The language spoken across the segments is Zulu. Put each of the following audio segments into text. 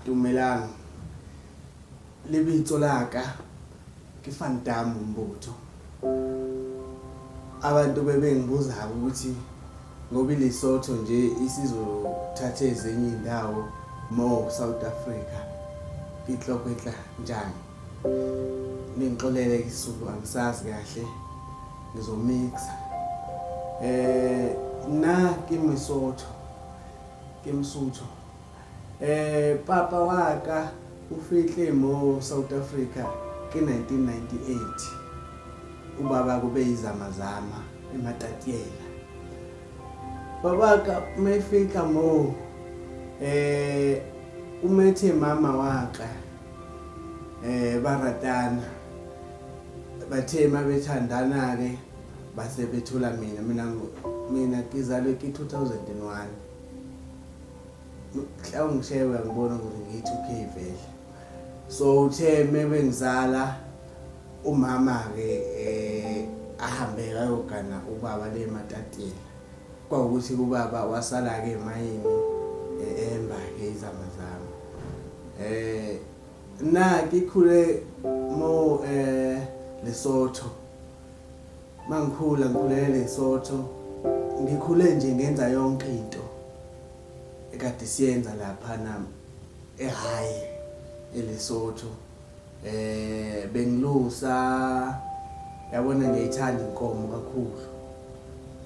Dumelang. Lebitso la ka ke Van Mbutho. Abantu bebengibuza ukuthi ngoba iLesotho nje isizothatha ezinye indawo mo South Africa inhlokwetla njani. Ningixolele isiZulu angisazi kahle ngizomixa. Eh na ke Mesotho ke Msuthu. Papa wa ka u fihle mo South Africa ke 1998. Ubaba kube yizamazama eMatatiela. Baba ka mayifika mo umethe mama waka baratana bathe mabethandana ke base bethola mina mina mina ngizalwe ki 2001. Mhlawumbe ngishaye uyangibona ukuthi ngiyi-2K vele. So uthe mebengizala umama-ke ahambe ayogana ubaba le ematatiyela. Kwawukuthi ubaba wasala-ke emayini emba-ke izamazama. Na ngikhule mo Lesotho. Mangikhula ngikhulele Lesotho. Ngikhule nje ngenza yonke into ekade siyenza laphana ehayi eLesotho. Bengilusa yabona ngiyayithanda inkomo kakhulu.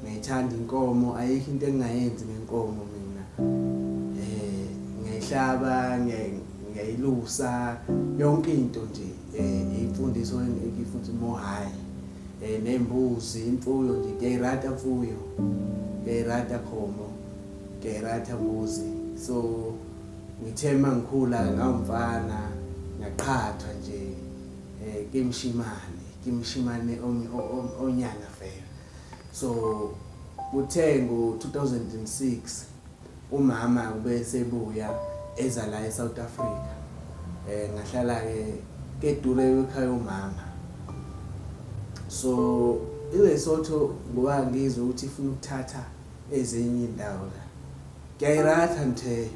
Ngiyayithanda inkomo ayikho into engingayenzi ngenkomo mina. Ngiyayihlaba ngiyayilusa yonke into nje imfundiso engiyifunda mo high. Nembuzi imfuyo nje ngiyayirata mfuyo. Ngiyayirata khomo. Ngiyayirata mbuzi. So ngithe mangikhula ngawumfana ngaqhathwa nje kimshimane kimshimane onyana vela. So kuthe ngo-2006 umama kube sebuya eza la eSouth Africa. Ngahlala ke kedure ekhaya umama. So iLesotho ngoba ngizwe ukuthi ifuna ukuthatha ezinye indawo la. Ngiyayirata ntheyo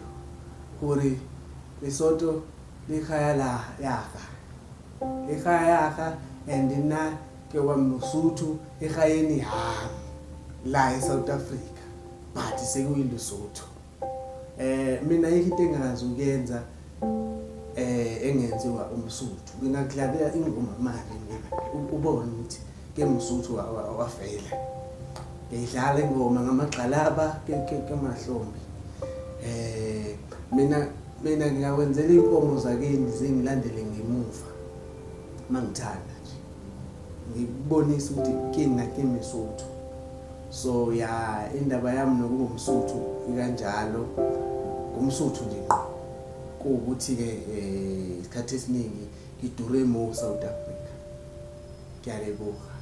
hore Lesotho lekhaya la yaka. Ekhaya yaka and nna ke wa Mosotho ekhayeni yami la eSouth Africa but sekuyiLesotho. Mina ayikho into engingazi ukuyenza engenziwa umSuthu. Ngingakudlalela ingoma manje mina ubone ukuthi ke Msuthu wavela. Ngiyidlala ingoma ngamagxalaba kemahlombe. Mina mina ngingakwenzela inkomo zakini zingilandele ngemuva mangithanda nje. Ngikubonisa ukuthi kini nakimi Sotho. So ya indaba yami nokuba umSuthu ikanjalo. NgumSuthu nje ngqo. Kuwukuthi ke isikhathi esiningi ngidure mo South Africa. Ngiyaleboha.